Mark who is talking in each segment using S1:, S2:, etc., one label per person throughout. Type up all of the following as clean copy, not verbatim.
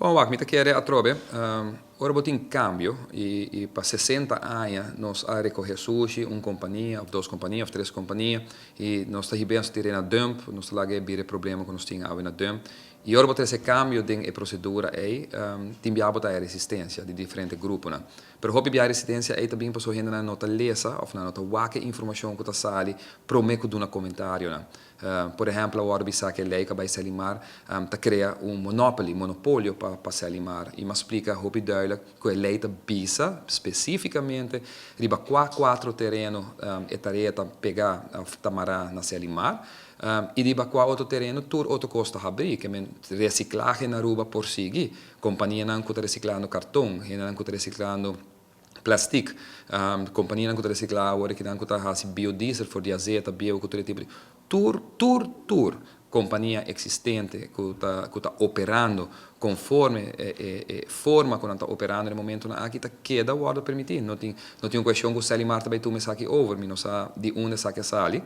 S1: Bon, wak, mi ta kere atrobe. Ora bo tin cambio y pa 60 aña nos a recoge sushi, un compania, of dos compania, of tres compania, y nos ta hib'e tira na dump, nos ta laga bira problema cu nos tin awe na dump. Y ora bo trece cambio den e procedura ey, tin biaha bo ta resistencia di diferente gruponan. Pero hopi bia resistencia ey tambe paso hendenan no ta lesa of nan no ta wak e informacion cu ta sali prome cu duna comentarionan. Por ehempel, awor bisa cu e ley cu a bay Serlimar ta crea un monopoly, monopolio pa Serlimar. Y m'a splica hopi duidelijk cu e ley ta bisa specificamente riba cua cuatro tereno e tarea ta pega of ta mara na Serlimar. Y riba cua otro tereno tur otro cos ta habri, kiermen reciclahe na Aruba por sigui. Companianan cu ta reciclando carton, hendenan cu ta reciclando plastic, companianan cu ta recicla awor cu nan cu ta haci biodiesel for di azeta, bieu cu tur tipo di tur, tur, tur compania existente cu ta operando conforme e forma cu nan ta operando na momentonan aki ta keda wordo permiti. No tin un cuestion cu Serlimar ta bay tuma esaki over, mi no sa di unda esaki a sali.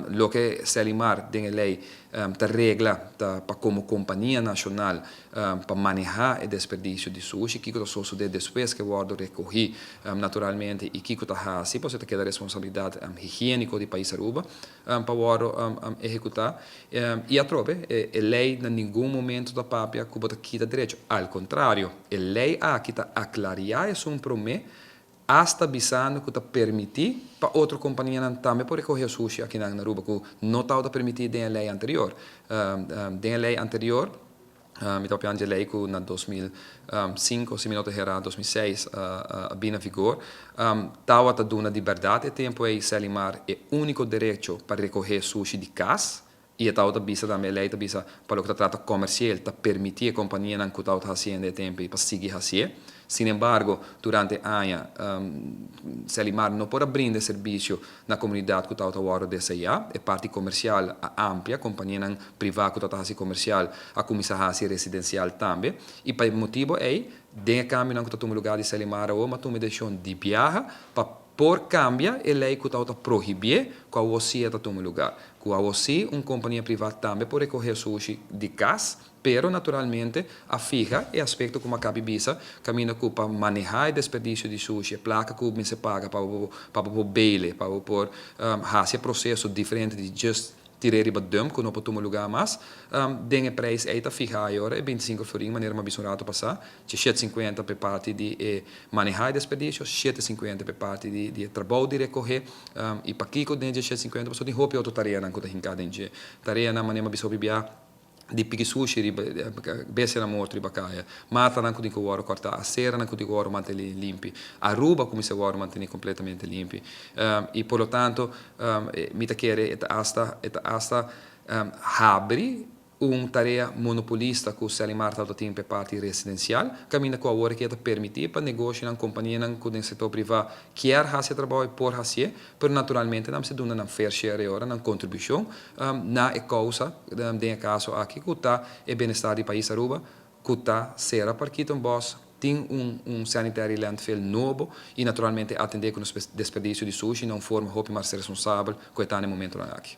S1: Loke Serlimar den e ley ta regla ta pa como compania nacional pa maneha e desperdicio di sushi, kico ta sucede despues cu wordo recogi naturalmente y kico ta haci, pues ta keda responsabilidad higienico di pais Aruba pa wordo ehecuta. Y atrobe, e ley na ningun momento ta papia cu bo ta kita derecho. Al contrario, e ley aki ta aclaria esun prome, hasta bisando cu ta permiti pa otro companianan tambe por recoge sushi aki na Aruba, cu no ta permiti den e ley anterior. Den e ley anterior, mi ta papiando di ley cu na 2005, si mi no ta hera, 2006, a bin na vigor, tawata duna di berdad e tempo ey Serlimar e unico derecho pa recoge sushi di cas, y tawata bisa tambe, ley ta bisa pa loke ta trata comercial, ta permiti e companianan cu tawata haciendo e tempo pa sigui haci. Sin embargo, durante aña, Serlimar no por a brinda servicio na comunidad cu tawata wordo desea. E parti comercial a amplia, companianan priva cu tawata haci comercial a cuminsa haci residencial tambe. Y pa e motibo ey, den cambio cu ta tuma lugar di Serlimar, m'a tuma decision di biaha pa por cambia e ley cu ta prohibi cu awor ta tuma lugar. Cu awor un compania priva tambe por recoge sushi di cas, pero naturalmente a fiha e aspecto cu m'a caba di bisa, caminda cu pa maneha e desperdicio di sushi, placa cu mester paga pa por bale, pa por haci proceso diferente di just tira riba dump, cu no por tuma lugar mas, den e prijs ey ta fiha awor, e 25 florin, manera m'a bisa un rato pasa, 750 pa parti di maneha e desperdicio, 750 pa parti di trabou di recoge, y pakico den 750? Pasobra tin hopi otro tareanan cu ta hinca den dje. Tareanan manera m'a bisa bia di piki sushi riba bestianan morto riba caya, matanan cu tin cu wordo corta, aceranan cu tin cu wordo mantene limpi, Aruba cu mester wordo mantene completamente limpi. Y por lo tanto, mi ta kere e ta hasta habri un tarea monopolista cu Serlimar ta tin pa parti residencial, caminda cu awor cu ta permiti pa negoshinan, companianan cu den sector priva kier haci trabou por haci, pero naturalmente nan mester duna nan fair share ora, nan contribucion na e causa, den e caso aki, cu ta e bienestar di pais Aruba, cu ta cera Parkietenbos, tin un sanitary landfill nobo y naturalmente atende cu e desperdicio di sushi na un forma hopi mas responsabel cu ta na e momento aki.